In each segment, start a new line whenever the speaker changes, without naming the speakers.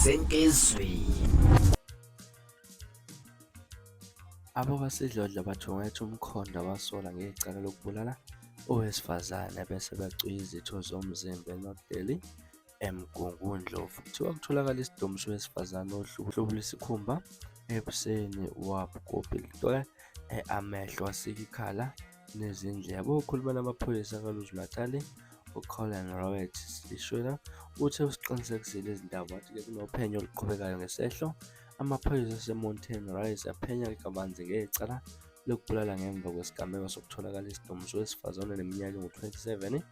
Senkizweni.
Abakwasidlodlo bathungatha umkhondo abasolwa ngecala lokubulala owesifazane bese becuya izitho zomzimba eNorthdale, eMgungundlovu. Kuthiwa kutholakale isidumbu sowesifazane ohlubule isikhumba ebusweni wabhukubhilitwe amehlo wasika ikhala nezindlebe. Okhulumela amaphoyisa KwaZulu-Natali uColonel Robert Sishuba uthe usiqinisekisile izindaba wathi-ke kunophenyo oluqhubekayo ngesehlo. Amaphoyisa aseMountain Rise aphenya kabanzi ngecala lokubulala ngemva kwesigameko sokutholakala isidumbu sowesifazane oneminyaka engu-27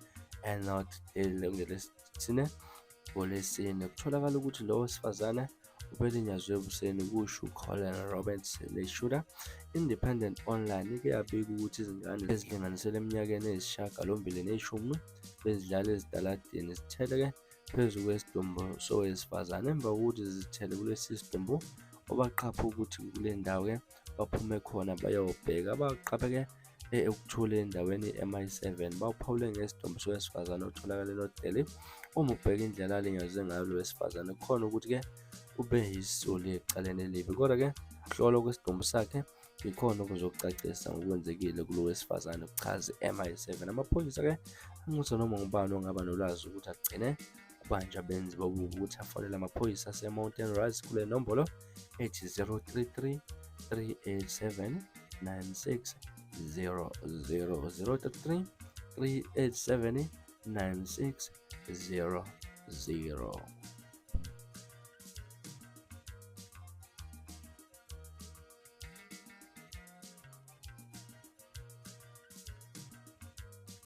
eNorthdale ngelesine ngoLwesine. Kutholakala ukuthi lo wesifazane ubelinyazwe ebusweni, kusho uColonel Robert Leshuda. Independent Online ike yabika ukuthi izingane ezilinganiselwa eminyakeni eyisishiyagalombili neyishumi bezidlala ezitaladini zitheleke phezu kwesidumbu sowesifazane. Emva kokuthi zizithele kulesi sidumbu, obaqapha ukuthi kule ndawo-ke baphume khona bayobheka. Baqaphe-ke ukuthula endaweni i-MI7 bawuphawule ngesidumbu sowesifazane otholakale eNorthdale. Uma ubheka indlela alinyazwe ngayo lo wesifazane kukhona ukuthi-ke ube yisisulu ecaleni elibi, kodwa-ke ukuhlolwa kwesidumbu sakhe yikhona okuzocacisa ngokwenzekile kulo wesifazane, kuchaza i-MI7. Amaphoyisa-ke anxusa noma ngubani ongaba nolwazi ukuthi agcine kubanjwe abenzi bobubi ukuthi afonele amaphoyisa aseMountain Rise kule nombolo ethi 033 387 96 000 033 387 9600.